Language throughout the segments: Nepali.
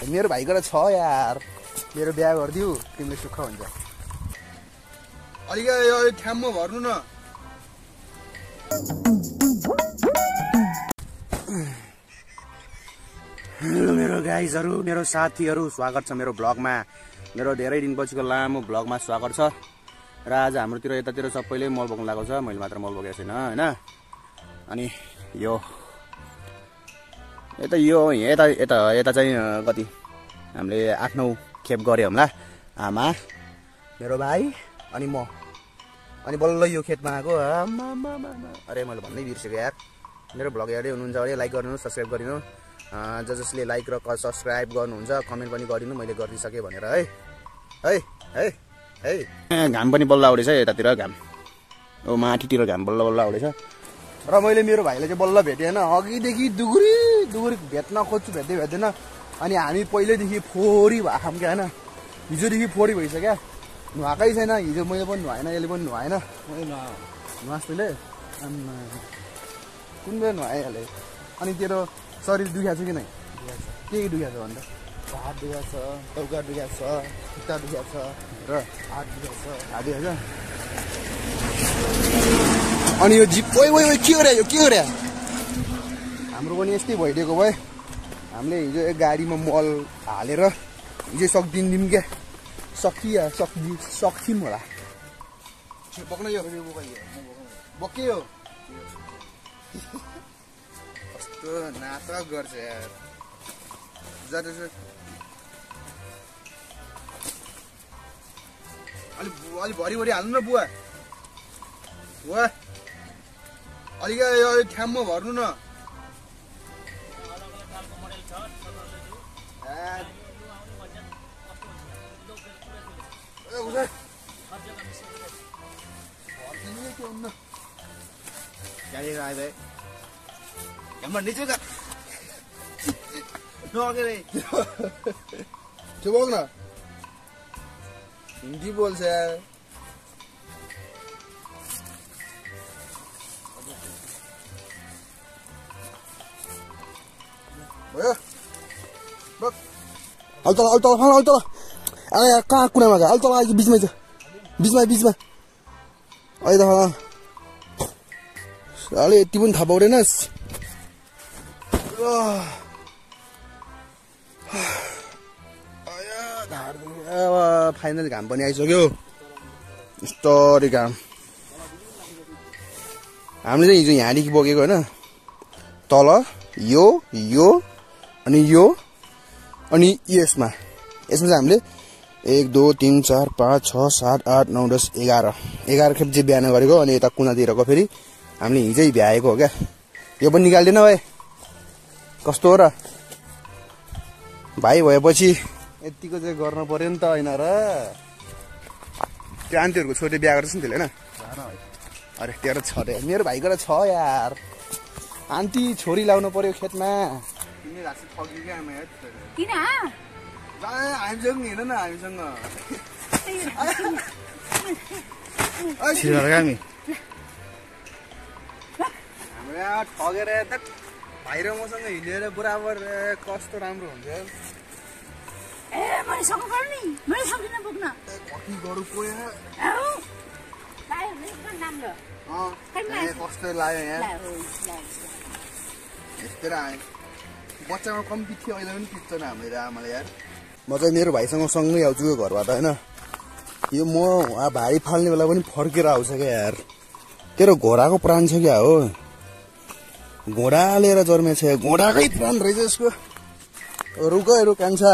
मेरो भाइको छ यार, मेरो बिहा गरिदिउ तिमीले सुख हुन्छ। अलिकति यो ठ्याममा भर्नु न। हेलो मेरो गाइजहरु, मेरो साथीहरु, स्वागत छ मेरो ब्लगमा। मेरो धेरै दिनपछिको लामो ब्लगमा स्वागत छ। र आज हाम्रोतिर यतातिर सबैले मल बोक्न लागेको छ, मैले मात्र मल बोकेको छैन हैन। अनि यो यता चाहिँ कति हामीले 8-9 खेप गरे होला। आमा, मेरो भाइ अनि म, अनि बल्ल यो खेतमा आएको। अरे मैले भन्नै बिर्सेको यार। मेरो ब्लग हेर्दै हुनुहुन्छ भने लाइक गरिदिनु, सब्स्क्राइब गरिदिनु। जसले लाइक र सब्स्क्राइब गर्नुहुन्छ कमेन्ट पनि गरिदिनु, मैले गरिदिइसकेँ भनेर है है है है। घाम पनि बल्ल आउँदैछ यतातिर, घाम ओ माथितिर घाम बल्ल बल्ल आउँदैछ। र मैले मेरो भाइलाई चाहिँ बल्ल भेटेँ होइन, अघिदेखि दुगुरी भेट्न खोज्छु, भेट्दैन। अनि हामी पहिल्यैदेखि फोहोरी भएको क्या होइन, हिजोदेखि फोहोरी भइसक्यो, नुहाएकै छैन। हिजो मैले पनि नुहाएन, यसले पनि नुहाएन। नुहास् तैँले, कुन बेला नुहाइहालेँ। अनि तेरो शरीर दुखेको छ कि नै? के दुखेको छ भन्दा? हात दुखेको छ, टाउका दुखेको छ, खुट्टा दुखेको छ र हात दुखेको छ। हात दुखेको छ। अनि यो जिप ओइ के गरे, यो के गरे? हाम्रो पनि यस्तै भइदिएको भए हामीले हिजो एक गाडीमा मल हालेर हिजो सक्दिनौँ क्या, सक्छौँ होला। बोक्न यो बोक्यो कस्तो नाटक गर्छ यार। अलिक भरि हाल्नु न बुवा। अलिकति यो ठ्याममा भर्नु न। बोक्न हिन्दी बोल्छ भयो। अल तल कहाँ कुनामा छ? अल तल बिचमै छ, बिचमा अहिले त अलि यति पनि थाहा पाउँदैनस्। फाइनल घाम पनि आइसक्यो, यस्तरी घाम। हामीले चाहिँ हिजो यहाँदेखि बोकेको होइन, तल यो अनि यसमा चाहिँ हामीले 1 2 3 4 5 6 7 8 9 10 11 खेप चाहिँ बिहान गरेको। अनि यता कुनातिरको फेरि हामीले हिजै भ्याएको हो क्या। यो पनि निकाल्दैन भाइ, कस्तो हो र भाइ भएपछि यतिको चाहिँ गर्नु पर्यो नि त होइन र। त्यो आन्टीहरूको छोरी बिहा गर्छ नि त्यसले होइन? अरे तेरो छ रे, मेरो भाइको त छ यार। आन्टी छोरी लाउनु पर्यो खेतमा। हामीसँग हिँड न, हामीसँग हाम्रो यहाँ ठगेर यता भाइ र मसँग हिँडेर बराबर कस्तो राम्रो हुन्छ। कति गरौँ कस्तो लाग्यो यहाँ, यस्तै आयो। बच्चामा कम्ती थियो, अहिले पनि पिट्दैन हाम्रो आमाले यार। म चाहिँ मेरो भाइसँग सँगै आउँछु यो घरबाट होइन। यो म भाइ फाल्ने बेला पनि फर्केर आउँछ क्या यार। तेरो घोडाको प्राण छ क्या हो, घोडा लिएर जन्मेछ, घोडाकै प्राण रहेछ यसको। रुख कान्छा,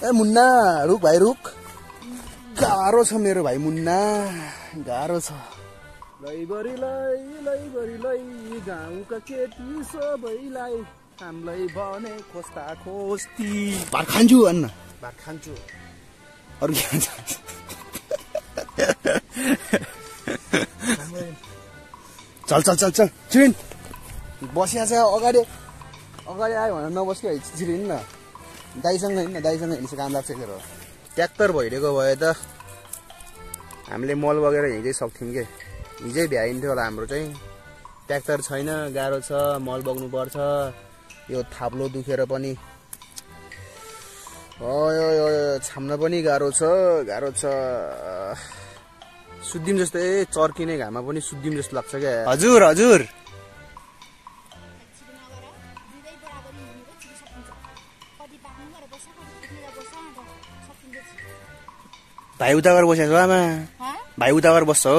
ए मुन्ना रुख भाइ रुख। गाह्रो छ मेरो भाइ मुन्ना, गाह्रो छ। लैबरी गाउँका केटी सबैलाई हामीलाई भने खोस्ता खोस्ती। भात खान्छु अन्न, भात खान्छु, अरू के खान्छ? चल छिरिन बसिया छ। अगाडि आयो भनेर नबस्यो, छिरिन न। दाइसँग हिँड्न, दाइसँग हिँड्छ, काम लाग्छ। ट्र्याक्टर भइदिएको भए त हामीले मल बगेर हिँड्दै सक्थ्यौँ के, हिजै भ्याइन्थ्यो होला। हाम्रो चाहिँ ट्र्याक्टर छैन, गाह्रो छ, मल बग्नु पर्छ। यो थाप्लो दुखेर पनि छाम्न पनि गाह्रो छ सुद्धिम जस्तो चर्किने घाममा पनि सुद्धिम जस्तो लाग्छ क्या हजुर हजुर भाइ उता गरेर बसेको छ आमा भाइ उता गरेर बस्छ हो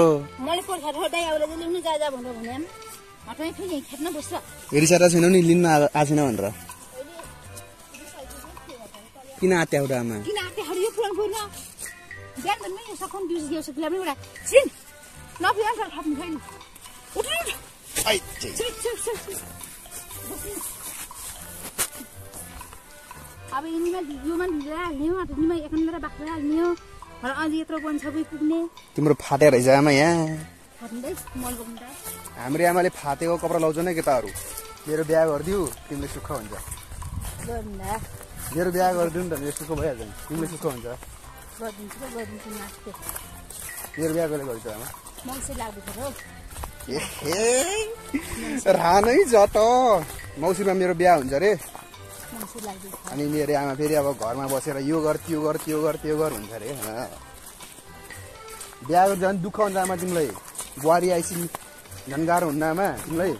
रिसाएर छैन नि लिन्न आएको छैन भनेर किन आत्या हो र आमा अब यिनीमा योमा ढिलो हाल्ने हो यिनीमा एकनतिर बाख्रा हाल्ने हो र अझ यत्रो बन्छबै पुग्ने तिम्रो फाटेर रहेछ आमा यहाँ फाट्दै मल बोक्नु हाम्रो आमाले फाटेको कपडा लाउँछ नि केटाहरू मेरो बिहा गरिदिउ तिमीले सुख हुन्छ गर्दा मेरो बिहा गरिदिउ नि त मेरो सुख भइहाल्छ नि तिमीले सुख हुन्छ गरिदिन्छु नाच्थे मेरो बिहा कहिले गरिन्छ आमा मौसी लाग्दैछ हो रानै छ त मौसीमा मेरो बिहा हुन्छ रे मौसी लाग्दैछ अनि मेरो आमा फेरि अब घरमा बसेर यो गर त्यो गर त्यो गर त्यो गर हुन्छ रे बिहा गरेर झन् दुःख हुन्छ आमा तिमीलाई बुहारी आइसी झन् गाह्रो हुन्न आमा तिमीलाई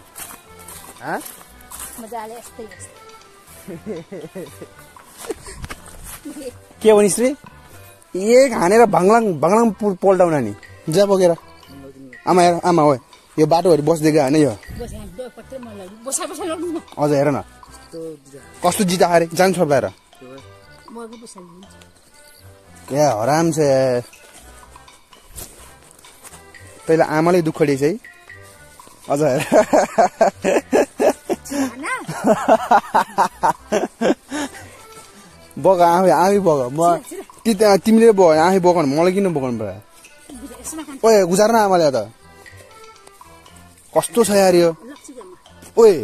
मजाले यस्तै के भनिस् रे एक हानेर भाङलाङ भाङलाङ पल्टाउन नि जा बोकेर आमा हेर आमा हो यो बाटोहरू बस्दिएको हाने यो अझ हेर न कस्तो जिता खारे जान्छ छोड्दाएर ए हराम छ पहिला आमाले दुःख दिएछ है अझ हेर बग आफै बग म तिमीले बग आफै बगाउनु मलाई किन बगाउनु पर्यो ओए गुजार्न आमाले त कस्तो छ यार यो ओए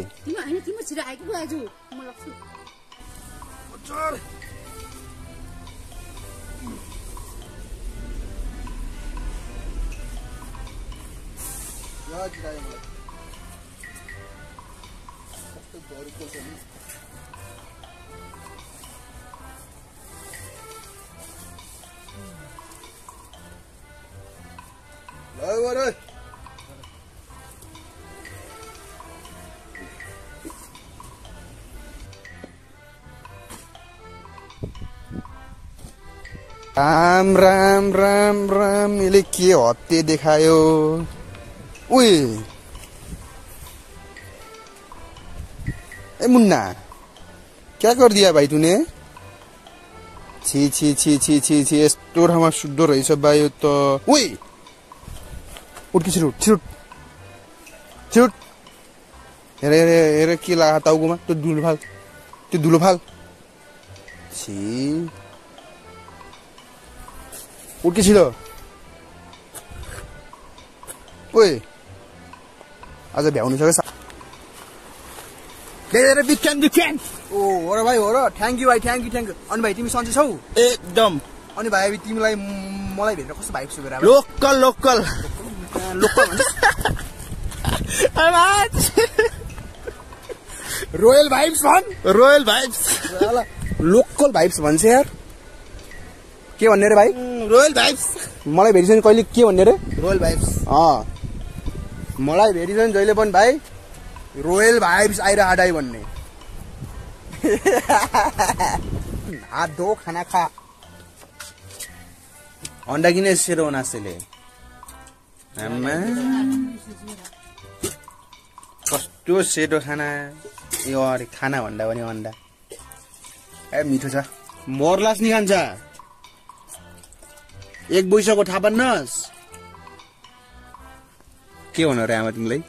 राम राम राम राम यसले के हत्ते देखायो उए ए मुन्ना क्या कर दिया भाइ तूने छी छी छी छी छी छी यस्तो ठाउँमा सुत्दो रहेछ भाइ यो त उए उठ कि छिटो छिटो छिटो हेर हेर हेर के लाग्यो टाउकोमा त्यो धुलो फाल छी उठ कि छिटो ओए आज भ्याउनु सक्छ बिक्यान ओ हो र भाइ हो र थ्याङ्क यू भाइ थ्याङ्क यू अनि भाइ तिमी सन्चै छौ एकदम अनि भाइ तिमीलाई मलाई भेटेर कस्तो भाइब सुगेर local local local royal vibes भन रोयल भाइब्स लोकल भाइब्स भन्छ यार के भन्ने रे भाइ रोयल भाइब्स मलाई भेटिसक्यो कहिले के भन्ने रे रोयल भाइब्स मलाई भेटिसक्यो जहिले पनि भाइ रोयल भाइब्स आइरहाडाई भन्ने हात धो खाना खा अंडा किन सेरो नास्तेले कस्तो सेतो खाना यो अरे खाना भन्दा पनि अंडा ए मिठो छ मोरलास नि खान्छ एक बैसको थाहा पान्नस् के भन्नु रे आमा तिमीलाई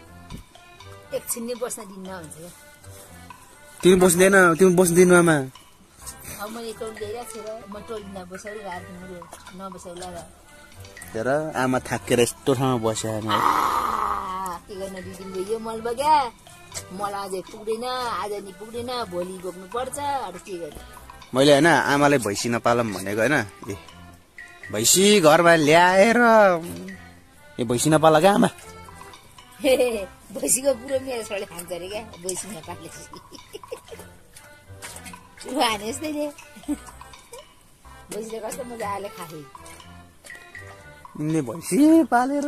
एकछिन नि बस्न दिन्न भन्छ तिमी बस्दैन आमा अब मैले टोल ल्याइरहेको छु र म टोलिँदा बसाइ रात नबसाउला र हेर आमा थाकेर यस्तो ठाउँमा बस्या के गर्न दिदिन यो मल बग्या मलाई अझै पुग्दैन आज नि पुग्दैन भोलि बोक्नु पर्छ अरू के गर्ने मैले हैन आमाले भैँसी नपालम भनेको हैन ए भैँसी घरमा ल्याएर ए भैँसी नपाला क्या आमा भैँसीको पुरो मेरो छोराले खान्छ अरे क्या भैँसी नपालेपछि हाने जस्तै भैँसीले कस्तो मजाले खाए यिनले भैँसी पालेर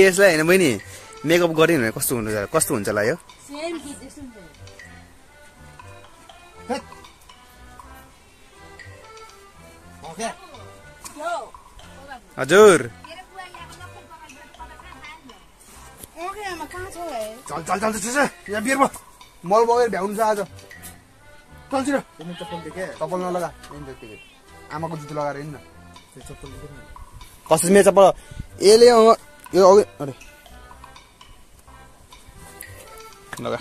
यसलाई होइन बहिनी मेकअप गरिन् भने कस्तो हुन्छ होला यो हजुर चल चल चल यहाँ बियर मल बगेर भ्याउनु छ आज चल्छिर चप्पल नलगा आमाको जुत्तो लगाएर हिँड्न कसरी मेरो चप्पल यसले यो अघि अरे लगा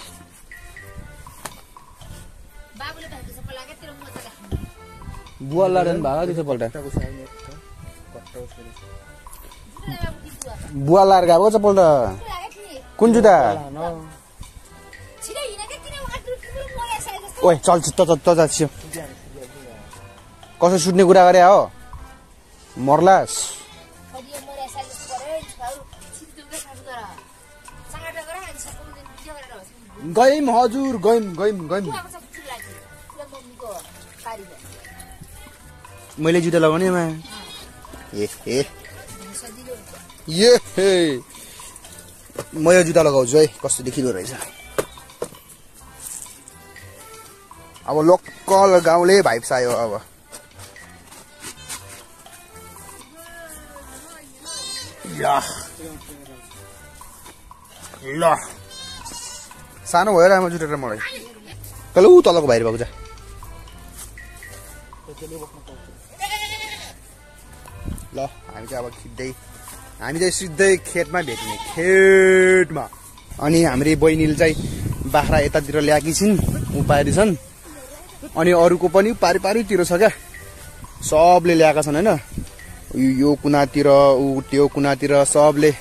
बुवा लाडन भागा दिन्छ पल्टा बुवा लाएर गएको चप्पल त कुन जुत्ता ओइ चल छिटो कसो सुट्ने कुरा गरे हो मर्लास गयौँ हजुर गयौँ मैले जुत्ता लगाउने मा म यो जुत्ता लगाउँछु है कस्तो देखिँदो रहेछ अब लोकल गाउँले भाइब्स आयो अब ल सानो भयो राम्रो जुटेर मलाई कल ऊ तलको बाहिर भएको छ ल हामी चाहिँ अब हामी चाहिँ सिधै खेतमा भेट्ने खेतमा अनि हाम्रो बहिनीले चाहिँ बाख्रा यतातिर ल्याएकी छिन् उपाएछन् अनि अरूको पनि पारितिर छ क्या सबले ल्याएका छन् होइन यो कुनातिर ऊ त्यो कुनातिर सबले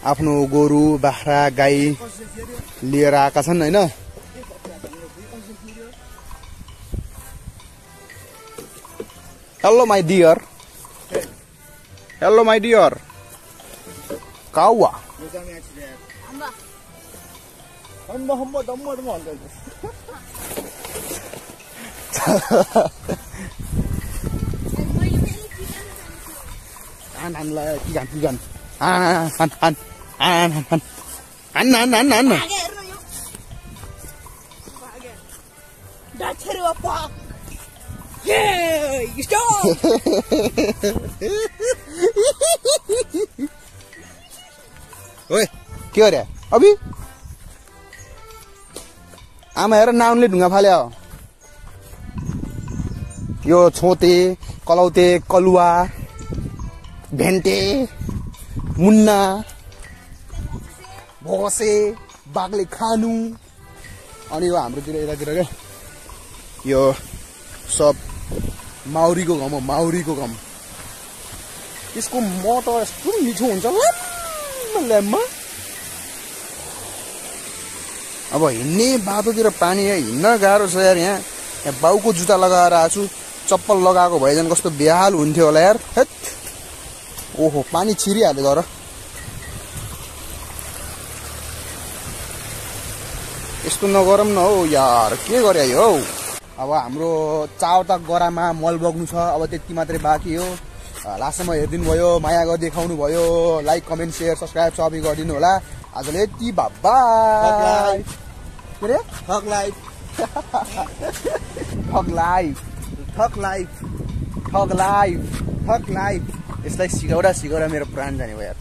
आफ्नो गोरु बाख्रा गाई लिएर आएका छन् होइन हेलो माई डियर काउवा ओए के हो रे अभी आमा हेर नाउनले ढुङ्गा फाल्यो यो छोते कलौते कलुवा भेन्टे मुन्ना भोसे बाघले खानु अनि यो हाम्रोतिर यतातिर क्या यो सब माउरीको घाम हो माउरीको घाम यसको मटर यस्तो मिठो हुन्छ ल्याम्मा अब हिँड्ने बाटोतिर पानी हिँड्न गाह्रो छ यार यहाँ बाउको जुत्ता लगाएर आएको छु चप्पल लगाएको भए झन् कस्तो बेहाल हुन्थ्यो होला यार हेट ओहो पानी छिरिहाल्यो गर यस्तो नगरौँ न हौ यार के गरे यो हौ अब हाम्रो चारवटा गरामा मल बग्नु छ अब त्यति मात्रै बाँकी हो लास्टसम्म हेरिदिनु भयो माया गरी देखाउनु भयो लाइक कमेन्ट सेयर सब्सक्राइब सबै गरिदिनु होला आजले यति बाइ ठग लाइफ यसलाई सिकाउँदा मेरो प्राण जाने भयो